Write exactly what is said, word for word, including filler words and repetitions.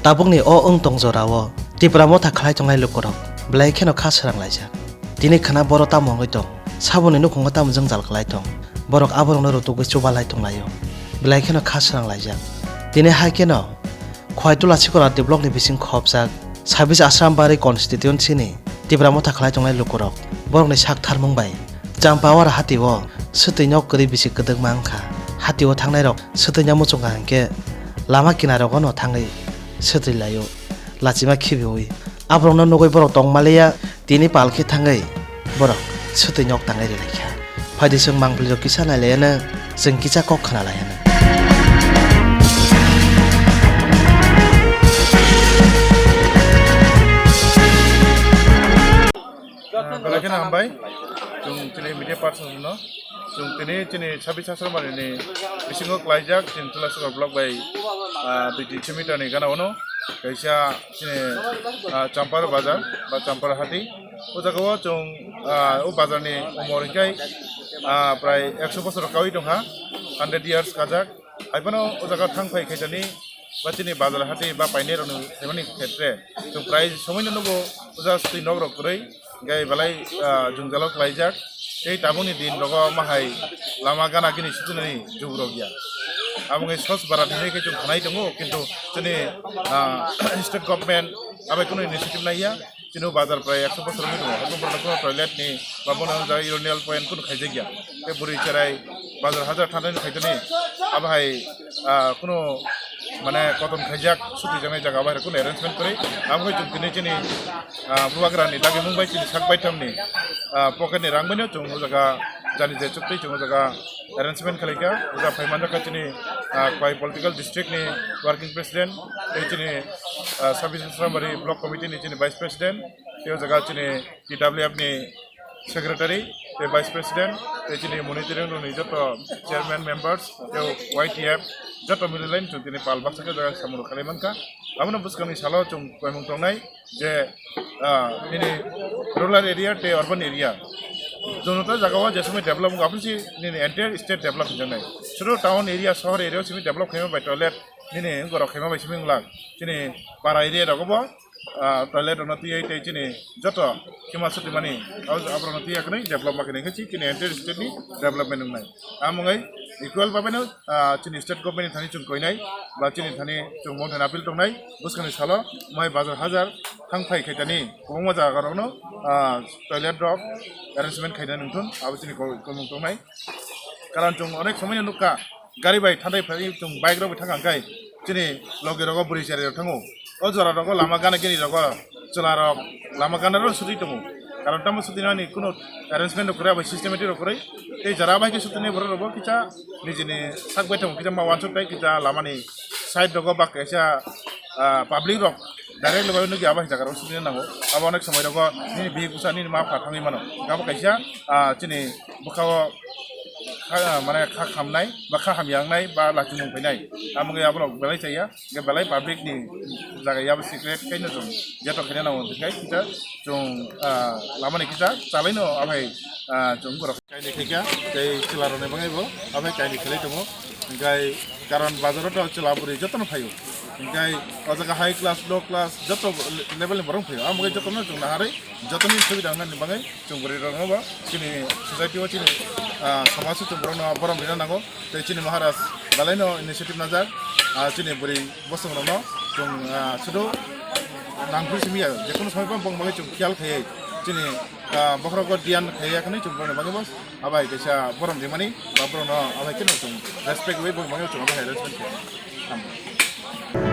Tabukni o wng tong jorao Tipra motha khlai tongnai lukurok belai kheno kha srang laijak. Tini khna boro tamo wngwi tong, saboni nukhungo tamo jwngjal klai tong, borok aborokno rutugwi chuba lai tong laio, belai kheno kha srang laijak. Tini hai kheno Khwai Tulasi Kora D blockni bising khopjak sabis Asrambari constituencyni Tipra motha khlai tongnai lukurok borokni sak tharmung bai Champawar hatio swtwi nok kwrwi bisi kwdwkma wngkha. Hatio thangnairok swtwina muchungkha hinkhe lama kinarogono thangwi swtwi laio, lachima khibiui. Aborokno nugwi borok tong maliya, tini pal khe thangwi borok swtwi nok tangwi rwlaikha. Phaidi chwng mangpilirok kisa nailaiyano, chwng kisa kok khna laiyano. Belai kheno hambai. Chwng chini media person no. Chwng tini chini sabis Asrambari ni bisingo klaijak chini Tulasukor block bai, ah, duiti kilometer ni gana ono. Kaisa chini, ah, Champar bazar ba Champar hati. O jaga o chwng, ah, o bazar ni umor hinkhe, ah, prai ekso bosor kawi tongkha, hundred years kajak. Haiphano o jaga thang phai khaisani ba chini bazar hati ba painai rokni phaimani khetre chwng prai somoino nugo o jaga swtwi nok rok kwrwi, hinkhe belai, ah, jwngjalo klaijak. Tei tabukni din rogo mahai lama gana gini sutinani jug rok ya. Abo wngwi Swachh Bharat hinwi khe chwng khanai tongo, kintu chini, ah, state government abai kunu initiative naiya. Chini o bazar prai ekso bosor wngwi tongo, haikhe borokno kunu toilet ni ba bono o jaga urinal point kunu khaijakya. Tei bwrwi cherai bazar hajar thanthani khaitoni, abo hai, ah, kunu mane koton khaijak, sutwi jaknai jaga abo hai kunu arrangement kwrwi. Abo hai chwng tini chini, ah, bubagra ni dagi mung bai chini sak baitham ni, ah, pocket ni rang bai no chwng o jaga jani je chwktwi chwng o jaga arrangement khlaikha. O jaga phai manjakha chini, ah, Khwai political district ni working president, tei chini, ah, sabis Asrambari block committee ni chini vice president, tei o jaga chini T W F ni secretary, tei vice president, tei chini monitoring room ni joto chairman members, tei Y T F, joto mililai chwng tini pal baksa khe jaga samung khlai mankha. Abono bwskangni salo chwng koimung tongnai je, ah, nini rural area tei urban area, joto jaga o je somoi develop wngkha, aboni si nini entire state develop wngjaknai. Sudu town area, sohor area o simi develop khaima bai toilet nini borok khaima bai simi wngla. Chini para area rogo bo, ah, toilet rokno twiwi tei chini joto khima sutimani abo, aborokno twiya kwnwi develop ma kwnwi khe chini entire state ni development wngnai. Amongwi equal babaino, ah, chini state government ni thani chwng koinai ba chini thani chwng mungthani appeal tongnai, bwskangni salo mai bazar hajar thang phai khaitani kwbangma jaga rokno, ah, toilet rok arrangement khaina nungthun abo chini ko-, komung tongnai. Karon chwng onek somoino nukha, gari bai thanthai phai chwng bike rok bai thangkha hwnkhe chini logi rogo bwrwi chari rok thango. O jora rogo lama gana gini rogo chwla rok lama gana rok sudi tongo. Karon tamo sudi nani kuno arrangement rok kwrwi bai systematic rok kwrwi. Tei jara bai khe sudi nai borok rok bo kisa nijini sak bai tongo, kisa ma wansuk tai kisa lama ni side rogo ba kaisa, ah, public rok direct lobai nukya abo hai jaga rok sudi nango. Abo onek somoi rogo nini bihik bwsa nini ma pha thangwi mano. Abo kaisa, ah, chini bwkha o kha, mane kha khamnai ba kha hamya wngnai ba lachimung phainai. Amo wngwi aborok belai chaya, hwnkhe belai public ni jaga yabo secret khaino chwng jeto khaina nango, hwnkhe kisa chwng, ah, lama ni kisa chalai no abai, ah, chwng borok kainwi khaikha tei chwla rok ni bagwi bo abai kainwi khlai tongo, hwnkhe karon bazar o to chwla bwrwi joto no phaio, hwnkhe o jaga high class, low class joto level ni borok phaio, amo wngwi joto no chwng naharwi joto ni subida wngnani bagwi. Chwng bwrwi rokno bo chini society o chini, ah, somaj o chwng borokno borom rina nango. Tei chini Maharaj belai no initiative najak, ah, chini bwrwi bosong rokno chwng, ah, sudu nangkuk simi ya, jekono somoi bo bong bagwi chwng khiyal khaiwi chini, ah, bokhorok o diyan khaiya khwnwi chwng borokni bagwi bo abai kaisa borom rimani ba borokno abai kheno chwng respect rwui bong bagwi chwng abai hai respect khaio.